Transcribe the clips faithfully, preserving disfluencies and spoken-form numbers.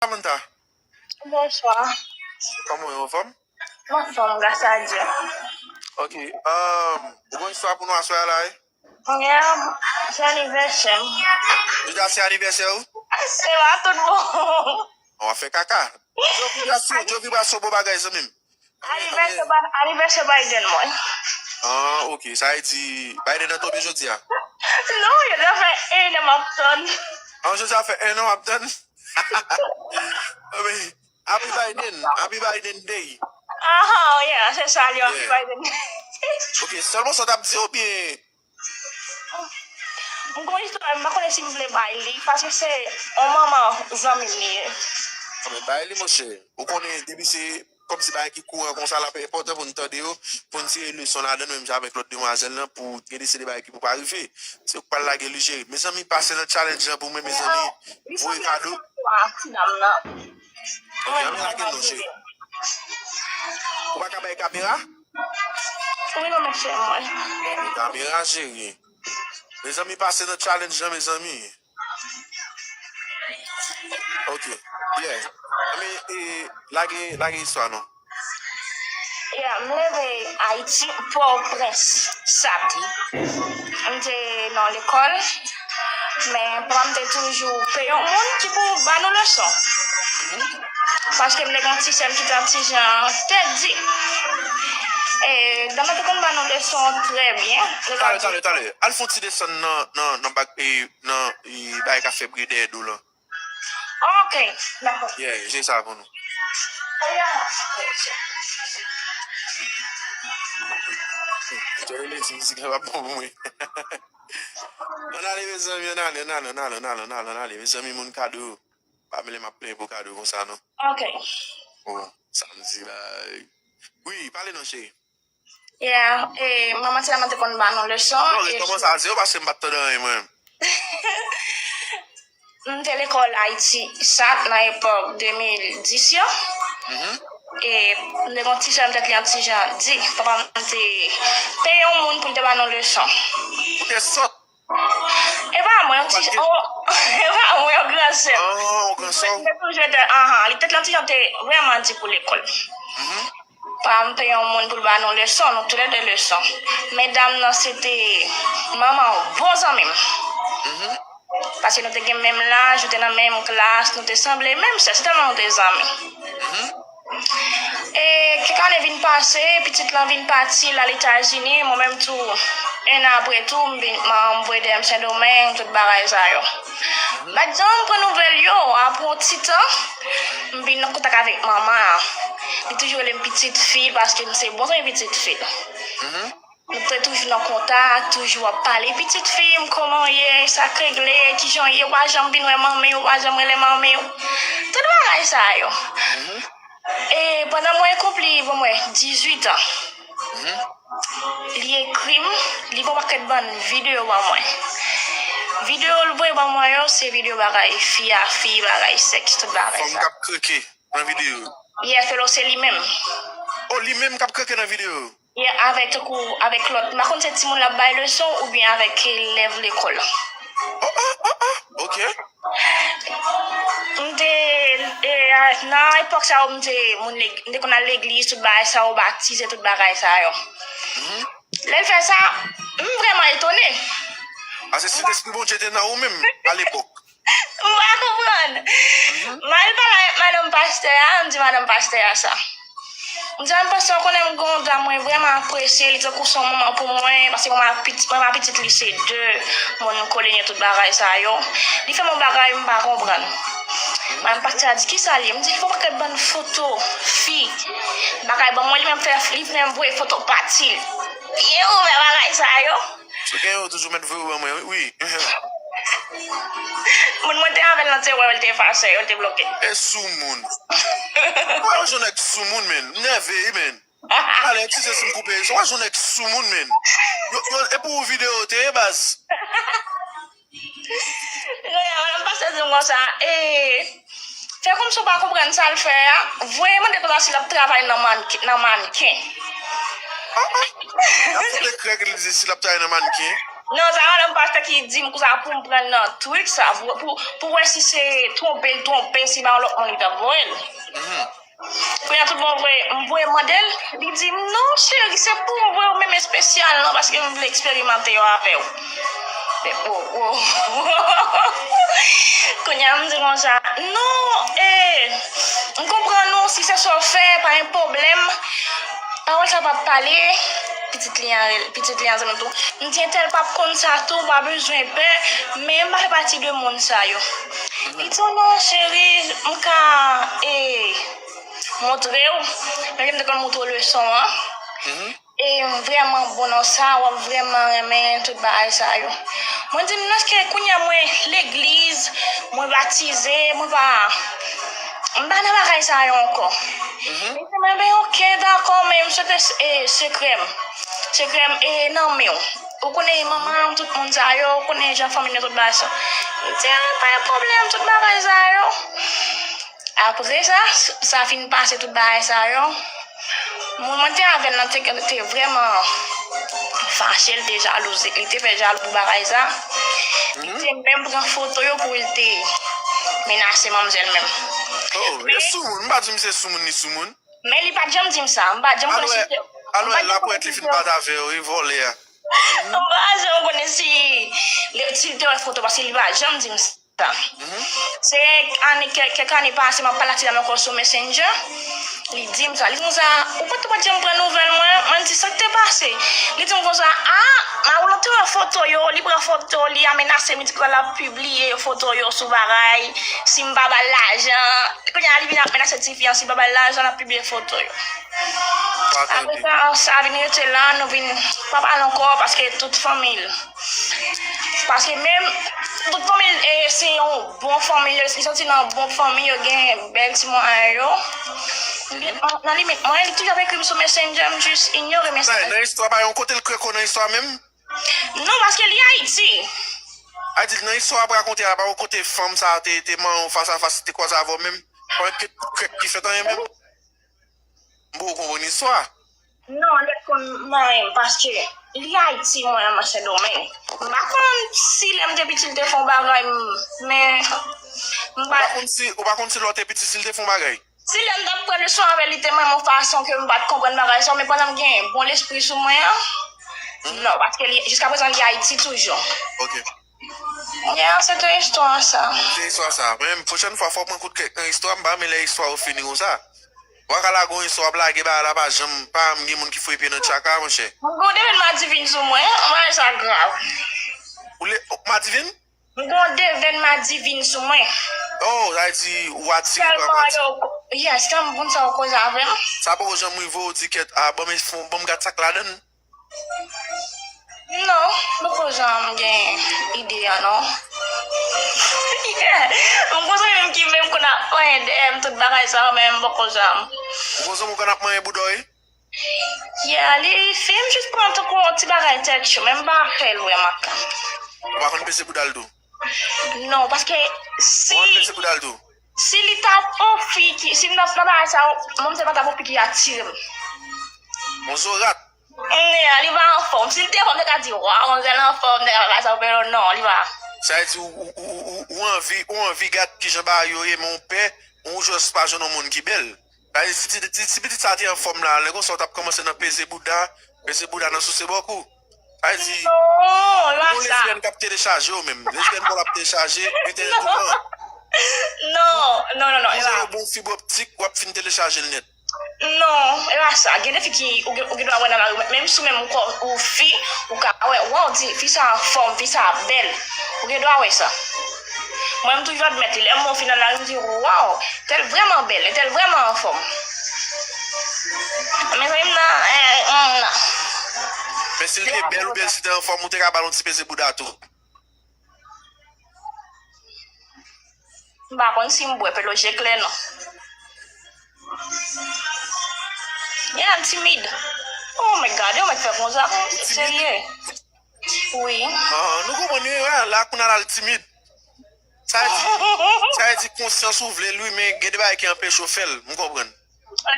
Samantha. Bonswa. Kòman w ye, anfòm? M anfòm, gras a Dye. Ok. Um, ou gen istwa pou nou aswè a la, wi? Yeah, se anivèsè m. Jodi a se anivèsè w? Se pa tout bon. An w ap fè kaka. Joe Vibration, Joe Vibration, bon bagay, zanmi m. Anivèsè, anivèsè Biden mwen. Ah, ok. Sa vle di Biden nan tonbe jodi a? Non, jodi a fè en an m ap tann. Ah, jodi a fè en an w ap tann? Ah, men, Happy Biden, Happy Biden Day. Ah, yeah, se sa li, Happy Biden. Ok, sèlman sa w t ap di oubyen? M gon istwa, m pa konnen si m vle bay li, paske se yon manman zanmi m li ye. Ah, men bay li, monchè. Ou konnen, depi se kòmsi bagay ki kouran konsa, l ap enpòtan pou n tande yo, pou n tire leson ladan l, menm jan avèk lòt demwazèl lan, pou gen de seri de bagay ki pou pa rive. Se ou k pral lage li, cheri. Mezanmi, pase nan challenge lan pou mwen, mezanmi. Voye kado. Ok, ann lage l non, cheri. Ou pa ka bay kamera? Wi, non, mesye, mwen. Kamera, cheri. Mezanmi, pase nan challenge lan, mezanmi. Ok. Yeah. Men, e, lage, lage istwa non. Yeah, m leve Ayiti, Pòtoprens, Sat. M te nan lekòl, men papa m te toujou peye yon moun ki pou ba nou leson. Paske m te gen yon ti sè m ki te yon ti jan tèdi. E, dam nan te konn ba nou leson trè byen. Talè, talè, talè. Al fè yon ti desann nan, nan, nan bak, e, nan, e, bagay k ap fè bri dèyè do lan. Ok, dakò. Yeah, jwe sa pou nou. Jòlè di mizik la pa bon pou mwen. Ann ale, mezanmi, ann ale, ann ale, ann ale, ann ale, ann ale, ann ale, mezanmi, moun kado. Pa mele m ap plenyen pou kado konsa, non. Ok. Bon, samdi la. Wi, pale non, cheri. Yeah, e, manman ti dam nan te konn ba nou leson. Non, e rekòmanse a zewo paske m pa t tande anyen, mwen. M te lekòl Ayiti, Sat, nan epòk de mil dis yo. Mhm. E m te gen yon ti sè m tèt li yon ti jan di. Papa m te peye yon moun pou l te ba nou leson. Ou te sòt? E pa mwen, yon ti, e pa mwen, yon gran sè m. Ah, yon gran sè w. Li te toujou te, anhan, li tèt li yon ti jan te vrèman di pou lekòl. Mhm. Pa m peye yon moun pou l ba nou leson, nou toulède leson. Men dam nan se te manman yon bon zanmi m. Mhm. Paske nou te gen menm laj, nou te nan menm klas, nou te sanble menm sè, se tèlman nou te zanmi. Mhm. E kèk ane vin pase, pitit lan vin pati, l al Etazini, mwen menm tou, en an apre tou, m vin, m, m voye dèyè m Sendomeng, tout bagay sa yo. M pa t janm pran nouvèl yo, apre yon ti tan, m vin nan kontak avèk manman an. Li toujou rele m pitit fi l paske m se bon zanmi pitit fi l. Mhm. Nou te toujou nan kontak, toujou ap pale pitit fi m, kòman w ye, sa k regle, kijan w ye, w pa janm vin wè manmi w, w pa janm rele manmi w. Tout bagay sa yo. Mhm. E pandan mwen konpli, bon, mwen, dizuit an. Mhm. Li ekri m, li voye yon pakèt bann videyo ban mwen. Videyo l voye ban mwen yo, se videyo bagay fi a fi, bagay sèks, tout bagay sa. Fanm k ap kreke nan videyo. Yeah, fè l se li menm. Oh, li menm k ap kreke nan videyo. Yeah, avèk, tankou, avèk lòt. M pa konn se timoun l ap bay leson oubyen avèk elèv lekòl. Oh, oh, oh, oh, ok. M te, e, a, nan epòk sa yo, m te, moun leg-, m te konn al legliz, tout bagay sa yo, batize, tout bagay sa yo. Mhm. Lè l fè sa, m vrèman etone. Paske Sentespri Bondye te nan ou menm, alepòk. M pa konprann. Mhm. M al pale avèk madanm pastè a, m di madanm pastè a sa. M di, "Madanm pastè, ou konnen m gen yon dam mwen vrèman apresye, li tankou se yon manman pou mwen, paske manman pitit, manman pitit li se de moun kolonye tout bagay sa yo. Li fè m yon bagay m pa konprann." Madanm pastè a di, "Kisa l ye?" M di, "Li fè yon pakèt bann foto fi, bagay ban mwen, li menm fè, li menm voye foto pati l." Byen ouvè bagay sa yo. Si w gen yo, toujou mèt voye yo ban mwen, wi. Moun mwen te avè l nan te wè, l te efase yo, l te bloke. E soumoun. Wè, w jwenn nèg soumoun, men. M nève, wi, men. Ale, eskize si m koupe. Wè, w jwenn nèg soumoun, men. Yo, yo, e pou ou videyo te ye, baz. Kounye a, madanm pastè di m konsa, e, fè kòmsi w pa konprann sa l fè a, voye mande konsa si l ap travay nan mann-, nan mannken. Ah, ah. L ap fout ekrè ke l di si l ap travay nan mannken. Non, sa madanm pastè ki di m konsa pou m pran nan trik sa, pou, pou, pou wè si se twonpe l twonpe, si pa yon lòt moun li t ap voye l. Kounye a tout bon vre, m voye mande l, li di m, "Non, cheri, se pou m voye w menm espesyal, non, paske m vle eksperimante yo avè w." Men, oh, oh. Kounye a, m di konsa, "Non, eh, m konprann ou, si se sa w fè, pa gen pwoblèm." Pawòl sa p ap pale, pitit li an, pitit li an di m tou, "M di entèl p ap konn sa tou, pa bezwen pè, men m pa fè pati de moun sa yo." Li di, "Oh non, cheri, m ka, eh, montre w, men m te konn montre w leson an." E m vrèman bon nan sa, w ap vrèman renmen tout bagay sa yo. Mwen di m, "Non, èske kounye a mwen legliz, mwen batize, mwen pa, m pa nan bagay sa yo ankò." Li di mwen, "Ben, oke, dakò, men m swete s- e, sekrè m, sekrè m e nan men w. Ou konnen manman m, tout moun sa yo, ou konnen jan fanmi m yo, tout bagay sa." M di, "Ah, pa gen pwoblèm, tout bagay sa yo." Apre sa, sa fin pase tout bagay sa yo. Moun mwen te avè l nan te, te vrèman fache, l te jalouze, li te fè jalou pou bagay sa. Li te menm pran foto yo pou l te menase manmzèl menm. Oh, li soumoun, m pa di m se soumoun, li soumoun. Men li pa t janm di m sa, m pa t janm konnen si l te. Alò, lapwèt li fin bat avè yo, wi, vòlè a. M pa janm konnen si, si l te wè foto, paske li pa janm di m sa. Se ane, kèk, kèk ane pase, m ap pale ak ti dam ankò sou Messenger. Li di m sa. Li di m sa, "Ou pa t, ou pa t janm pran nouvèl mwen?" Mwen di, "Sa k te pase?" Li di m konsa, "Ah, Marilou te wè foto yo, li pran foto, li amenase m, li di l ap pibliye foto yo sou bagay. Si m pa ba l lajan." Kounye a, li vin ap menase tifi an, si l pa ba l lajan, l ap pibliye foto yo. Apre sa, sa vin rete la, nou vin pa pale ankò, paske tout fanmi l. Paske menm, tout fanmi l, e, se yon bon fanmi, li soti nan yon bon fanmi, yo gen bèl timoun a yo. Nan limit mwen, li toujou ap ekri m sou Messenger, m jis inyore mesaj. Nan istwa, pa yon kote l kreko nan istwa menm? Non, paske li Ayiti. A di, nan istwa ap rakonte a, pa yon kote fanm sa te, te manyen w fas a fas, te kwaze avè w menm? Pa yon krek ki fèt anyen menm? M poko konprann istwa. Non, li konn manyen m paske li Ayiti, mwen nan Sendomeng. M pa konn si lè m te piti li te fè yon bagay, m, men m pa. Ou pa konn si, ou pa konn si lè w te piti si l te fè yon bagay? Si lè m t ap pran leson avè l, li te manyen m yon fason ke m pa t konprann bagay sa yo, men pandan m gen bon lespri sou mwen an, non, paske li, jiskaprezan li Ayiti toujou. Ok. Yeah, se te istwa sa. Se istwa sa. Men pwochèn fwa, fò w pran kout kèk nan istwa, m pa renmen lè istwa yo fini konsa. Ou pa ka lage yon istwa, w ap lage bagay la, pa janm, pa janm gen moun ki foure pye nan tchaka, monchè. M gon devèn madivin sou mwen, bagay sa grav. Ou le, madivin? M gon devèn madivin sou mwen. Oh, sa vle di ou atire pa madivin. Yes, tèlman moun sa yo koze avè m. Sa poko janm rive w di kèt, a, ban m, ban m gad sa k ladann? Non, m poko janm gen ide a, non. Yeah. M gon zanmi m ki menm konn ap manyen dèyè m, tout bagay sa yo, men m poko janm. Ou gon zanmi w konn ap manyen bouda w, wi? Yeah, li fin m jis pran tankou yon ti bagay tèt cho, men m pa fè l vrèman. Ou pa konn peze bouda l tou? Non, paske si, ou konn peze bouda l tou? Si li t ap yon fi ki, si m t ap nan bagay sa yo, manmzèl pa t ap yon fi ki atire m. Yon zo rat. Yeah, li pa anfòm. Si l te anfòm, m te ka di, "Waw, manmzèl anfòm, nèg la sa, men non, li pa." Sa vle di ou, ou, ou, ou, ou anvi, ou anvi gad kijan bagay yo ye, men ou pè, ou jis pa jwenn yon moun ki bèl. Sa vle di, si ti, ti, ti pitit sa te anfòm la, lè konsa ou t ap kòmanse nan peze bouda, peze bouda nan souse bòkou. Sa vle di, non, ou gon lesbyèn k ap telechaje w menm. Lesbyèn pa w ap telechaje, entènèt ou an. Non, non, non, non, ou jwenn yon bon fib optik, w ap fin telechaje l nèt. Non, e pa sa. Gen de fi ki, ou gen, ou gen dwa wè nan lari, menm si w menm ou kò, ou fi, ou ka wè, waw, di, fi sa anfòm, fi sa bèl. Ou gen dwa wè sa. Mwen, m toujou admèt li. Lè m wè yon fi nan lari, m di, "Waw, tèl vrèman bèl, tèl vrèman anfòm." Mezanmi, m nan, eh, m nan. Men si l te bèl oubyen si l te anfòm, ou te ka ba l yon ti peze bouda tou. M pa konn si m bwè pelo je klè non. Yeah, m timid. Oh my God, yo mèt fè konsa. Serye. Wi. Ah, nou konprann, wi, la kounye a la l timid. Sa vle di, sa vle di konsyans ou vle l, wi, men gen de bagay ki anpeche w fè l. M konprann.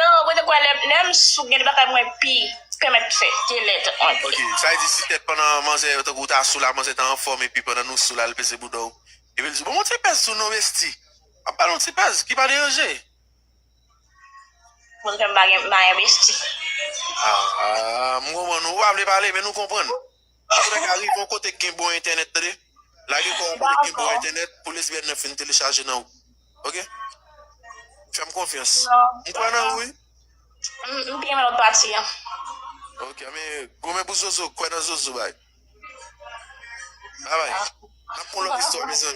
Non, mwen te kwè lè, lè m sou gen de bagay mwen pi pèmèt fè, te lè tèt mwen. Ok, sa vle di si tèt pandan manzè, tankou w ta sou la, manzè ta anfòm, epi pandan nou sou la, l peze bouda w. Epi l di, bon, yon ti pèz sou non, besti. Ap pale yon ti pèz, ki pa deranje. Moun fè m pa gen, m pa gen besti. Ah, m konprann ou. Ou pa vle pale, men nou konprann. Antoulèka, rive yon kote k gen bon entènèt, tande. Lage kò w yon kote k gen bon entènèt pou lesbyèn nan fin telechaje nan ou. Ok? Fè m konfyans. M kwè nan ou, wi. M m pi renmen lòt pati an. Ok, men goumen pou Zozo, kwè nan Zozo, bay. Babay. N ap pran lòt istwa, mezanmi.